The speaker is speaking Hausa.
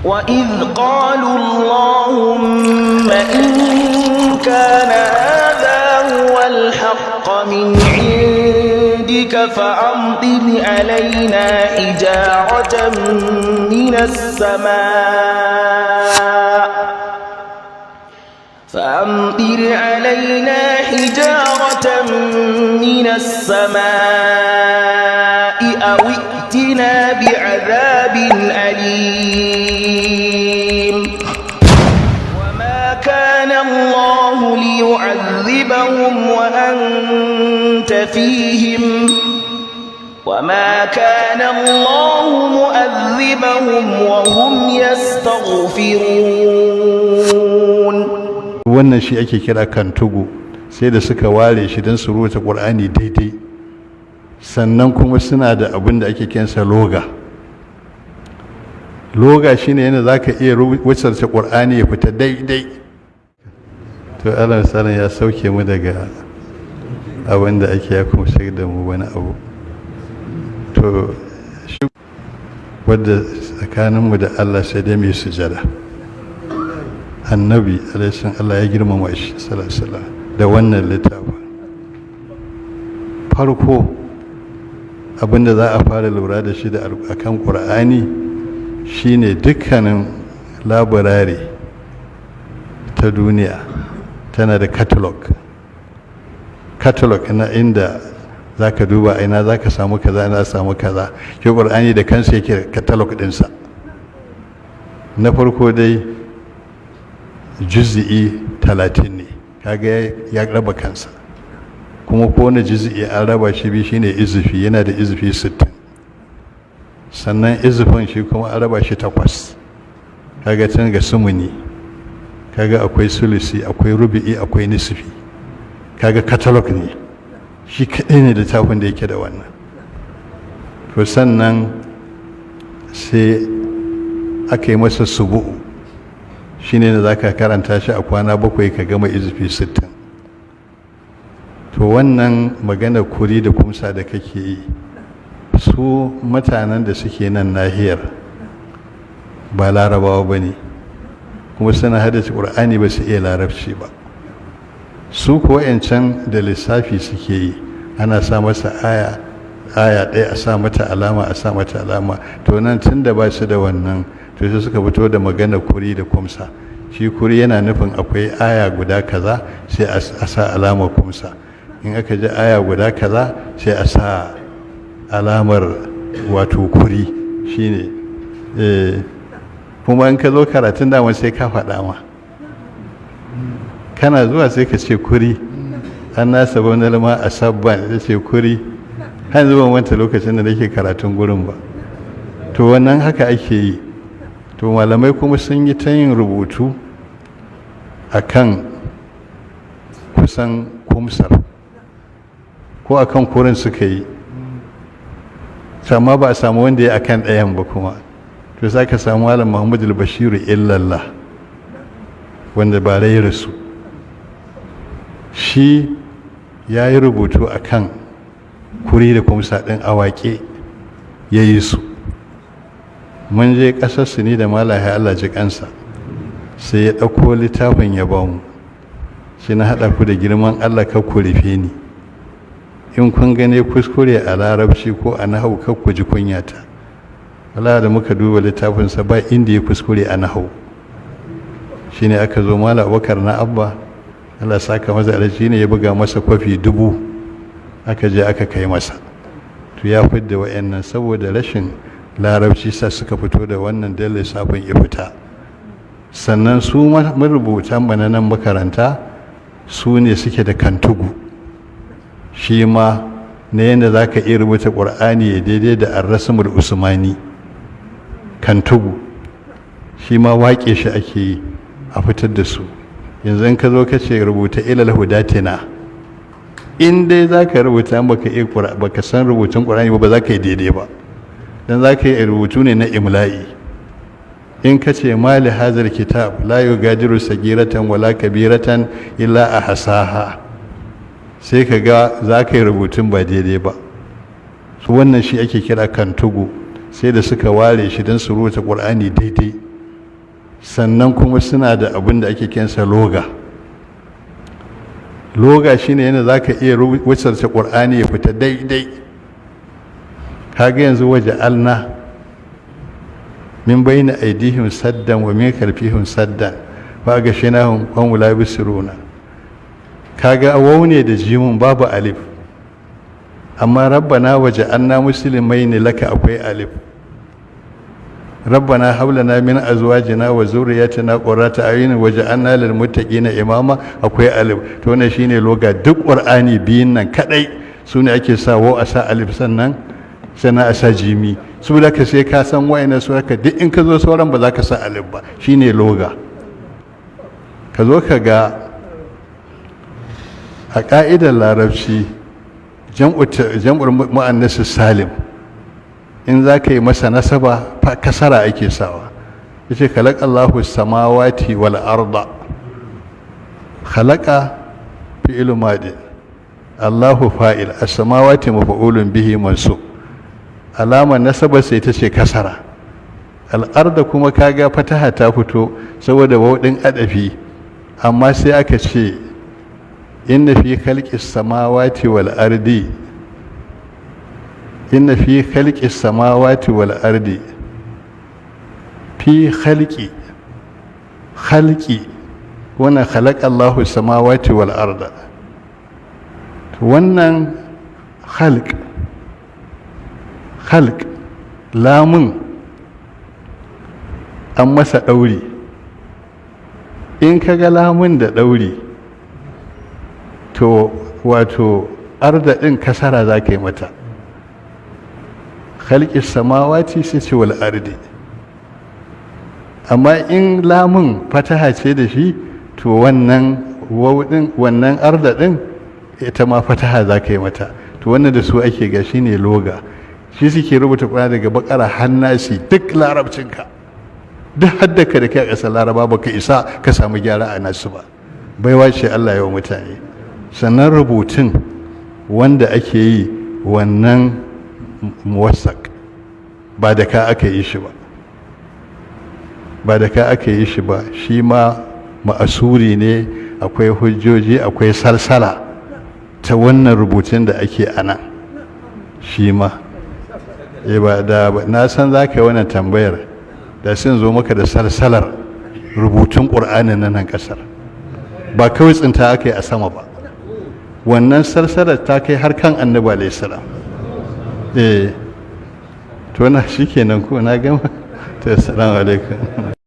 وإذ قالوا اللهم إن كان هذا هو الحق من عندك فأمطر علينا حجارة من السماء، فأمطر علينا حجارة من السماء أو ائتنا بعذاب أليم. وما كان الله ليعذبهم وأنت فيهم، وما كان الله معذبهم وهم يستغفرون. Wannan shi ake kira kantugu. Sai da suka ware shi don su rubuta ƙur'ani daidai. Sannan kuma suna da abin da ake kiransa loga. Loga shine yana za ka iya wucarce ƙur'ani ya fita daidai. To, Allah misalin ya sauke mu daga abin da ake, ya kuma shigar da mu wani abu. To, shi wadda tsakaninmu da Allah sai dai mai sujada. Annabi alaihi, Allah ya girmama shi sallallahu alaihi da wannan littafin. Farko abinda za a fara lura da shi da akan Ƙur'ani shine dukkanin laburare ta duniya tana da catalog. Catalog na inda za ka duba ina za ka samu kaza, ina samu kaza. Shi Ƙur'ani da kansa yake catalog ɗinsa. Na farko dai, juzi'i 30 ne. Kaga ya raba kansa. Kuma kowane juzi'i an raba shi biyu, shine izifi, yana da izifi 60. Sannan izifin shi kuma an raba shi takwas. Kaga tun ga sumuni, kaga akwai sulusi, akwai rubi'i, akwai nisfi. Kaga catalog ne, shi kaɗai ne littafin da yake da wannan. To, sannan sai aka yi masa subu'u, shine da za ka karanta shi a kwana 7 ka gama izifi 60. To, wannan magana kuri da kumsa da kake yi, su mutanen da suke nan nahiyar ba Larabawa ba ne, kuma suna haddace Ƙur'ani ba su iya Larabci ba. Su kuwa can da lissafi suke yi, ana sa masa aya, aya ɗaya a sa mata alama, a sa mata alama. To, nan tun da ba su da wannan, to sai suka fito da magana kuri da kumsa. Shi kuri yana nufin akwai aya guda kaza, sai a sa alamar kumsa. In aka ji aya guda kaza, sai a sa alamar, wato kuri shine. Kuma in ka zo karatun dama sai ka faɗa ma, kana zuwa sai ka ce kuri an nasa wani lama a sabban ya ce kuri. Har yanzu ban manta lokacin da nake karatun gurin ba. To, wannan haka ake yi. To, malamai kuma sun yi ta yin rubutu a kan kusan kumsar ko a kan kurin suka yi, amma ba a samu wanda ya akan ɗayan ba. Kuma to, za ka samu Malam Muhammadu Bashiru Illallah, wanda ba rai rasu, shi ya yi rubutu a kan kuri da kumsa ɗin, awaƙe ya yi su. Mun je ƙasar su ni da Malaye, Allah ji kansa, sai ya ɗauko littafin ya ba mu shi. Na haɗa ku da girman Allah, kar ku rufe ni. In kun gane kuskure a Larabci ko a nahau, kar ku ji kunyata. Wala da muka duba littafinsa, ba inda ya kuskure a nahau. Shine aka zo Mala Abubakar na Abba, Allah saka masa alhaji, ne ya buga masa kwafi 1000, aka je aka kai masa. To, ya fidda wa'annan saboda rashin Larabci sa suka fito da wannan dan lissafin ya fita. Sannan su marubutan bana nan makaranta su ne suke da kantugu, shi ma na yadda za ka iya rubuta Ƙur'ani ya daidai da Arrasmul Usmani. Kantugu shi ma waƙe shi ake yi a fitar da su. Yanzu in ka zo ka ce rubuta ilal hudatina, in dai za ka rubuta baka iya, baka san rubutun Ƙur'ani ba, ba za ka yi daidai ba, dan za ka yi rubutu ne na imla'i. In ka ce mali hazar kitab la yugadiru sagiratan wala kabiratan illa ahsaha, sai ka ga za ka yi rubutun ba daidai ba. Su wannan shi ake kira kantugu. Sai da suka ware shi don su rubuta Ƙur'ani daidai. Sannan kuma suna da abin da ake kinsa loga. Loga shine yana za ka iya wucarce ƙur'ani ya fita daidai. Kaga yanzu waje alna min bayna aidihim saddan wa min khalfihim saddan fa gashinahum qawm la yubsiruna. Kaga waune da jimun, babu alif. Amma rabbana waje anna muslimaini laka, akwai alif. Rabbana hab lana min azwajina wa zurriyyatina qurrata a'yun waj'alna lil muttaqina imama, akwai alif. To wannan shine loga. Duk Qur'ani biyun nan kadai sune ake sa wa a sa alif, sannan a sa jimi. Saboda ka sai ka san wayannan su haka, duk in ka zo sauran ba za ka sa alif ba. Shine loga. Ka zo ka ga a ka'idar Larabci, jam'ur mu'annas salim, in za ka yi masa nasaba, kasara ake sawa. Yace khalaqa Allahu samawati wal arda. Khalaqa fi'lu madi, Allahu fa'il, as-samawati maf'ulun bihi mansub, alama nasaba sai ta ce kasara. Al-arda kuma kaga fataha ta fito saboda wawdin adafi. Amma sai aka ce inna fi khalqis samawati wal ardi, inna fi khalqis samawati wal ardi, fi khalqi, khalqi wannan khalaqa Allahu samawati wal arda. Wannan khalq, khalq, lamun an masa ɗauri. In ka ga lamun da ɗauri, to wato arda ɗin kasara za ka yi mata. Khalqis samawati sai ce wal ardi. Amma in lamun fataha ce da shi, to wannan waw din, wannan arda din, ita ma fataha za ka yi mata. To wannan da su ake ga shine loga. Shi suke rubuta Qur'ani daga Bakara hannasi. Duk Larabcinka, duk haddaka da kai a ƙasar Laraba, baka isa ka samu gyara a nasu ba. Baiwa ce Allah ya wa mutane. Sannan rubutun wanda ake yi, wannan muwassak, ba da ka aka yi shi ba, ba da ka aka yi shi ba. Shi ma ma'asuri ne. Akwai hujjoji, akwai salsala ta wannan rubutun da ake ana shi ma. Ba da na san za ka yi wannan tambayar, da sun zo maka da salsalar rubutun Ƙur'anin na nan ƙasar. Ba kawai tsinta aka yi a sama ba, wannan salsalar ta kai har kan Annabi alaihi salam. Eh, to na shikenan ko na gama. To, assalamu alaikum.